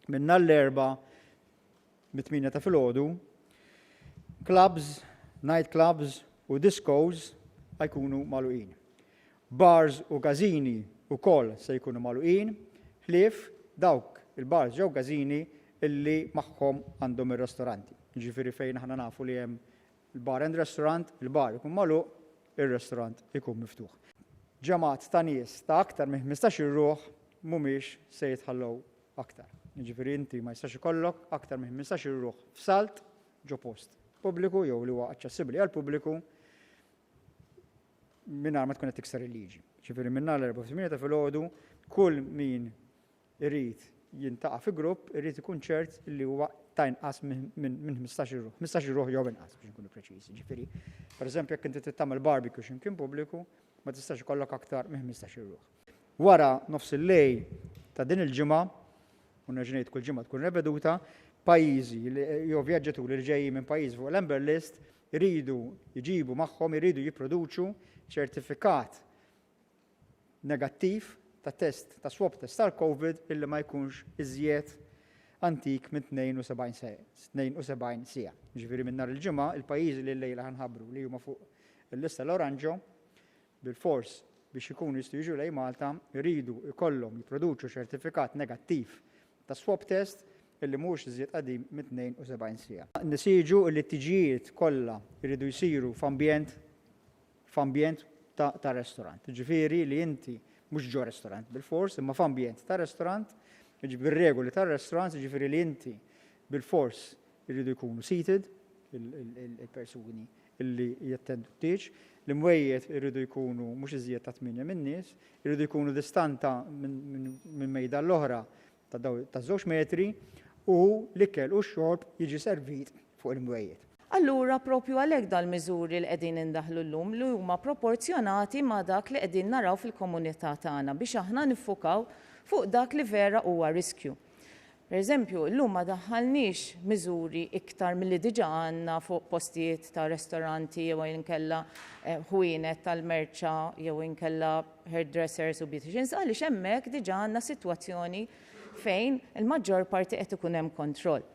Minn nhar l-Erbgħa mit-8 ta' filgħodu, clubs, night clubs u discos ħa jkunu magħluqin. Bars u każini wkoll se jkunu magħluqin, ħlief dawk il-bars jew każini illi magħhom għandhom ir-ristoranti. Jiġifieri fejn aħna nafu li hemm il-bar and restaurant, il-bar ikun magħluq, ir-restaurant ikun miftuħ. Ġemgħat ta' nies ta' aktar minn 15-il ruħ mhumiex se jitħallew aktar. Jiġifieri inti ma jistax ikollok aktar minn 15-il ruħ f'salt ġo post pubbliku jew li huwa aċċessibbli għall-pubbliku mingħajr ma tkun qed tikser il-liġi. Jiġifieri minn nhar l-Erbgħa fit-8 ta' filgħodu kull min irid jiltaqa' fi grupp irid ikun ċert li huwa ta' inqas minn 15-il ruħ, 15-il ruħ jew inqas biex nkunu preċiżi. Ġifieri, pereżempju jekk inti trid tagħmel barbecue x'imkien pubbliku, ma tistax ikollok aktar minn 15-il ruħ. Wara nofs il-lejl ta' din il-ġimgħa, u nerġa' ngħid kull ġimgħa tkun reveduta, pajjiżi jew vjaġġaturi li ġejjin minn pajjiżi fuq l-amber list iridu jġibu magħhom, iridu jipproduċu ċertifikat negattiv ta' test ta' swab test tal-Covid illi ma jkunx iżjed antik minn 72 siegħa. Ġifieri minn nhar il-Ġimgħa il-pajjiżi li llejla ħa nħabbru li huma fuq il-lista l-oranġo bilfors biex ikunu jistgħu jiġu lejn Malta jridu jkollhom jipproduċu ċertifikat negattiv ta' swab test illi mhux iżjed qadim minn 72 siegħa. Nesiġu li t-tiġijiet kollha jridu jsiru f'ambjent ta' restaurant. Ġifieri li inti mhux ġo restaurant bilfors, imma f'ambjent ta' restaurant, ġifieri regoli ta' restaurant, ġifieri li inti bilfors jridu jkunu seated il-persuni illi jattendu t-tieġ, l-imwejjed irridu jkunu mhux iżjed ta' 8 minn nies, irridu jkunu distanta minn mejda l-oħra ta' 2 metri u l-ikel u x-xorb jiġi servit fuq il-mwejjed. Allura propju għalhekk dal-miżuri li qegħdin indaħlu llum li huma proporzjonati ma' dak li qegħdin naraw fil-komunità tagħna biex aħna niffukaw fuq dak li vera huwa riskju. Per eżempju, llum ma daħħalniex miżuri iktar milli diġà għandna fuq postijiet ta' restoranti jew inkella ħwienet tal-merċa jew inkella hairdressers u beauticians għaliex hemmhekk diġà għandna sitwazzjoni fejn il-maġġor parti qed ikun hemm kontroll.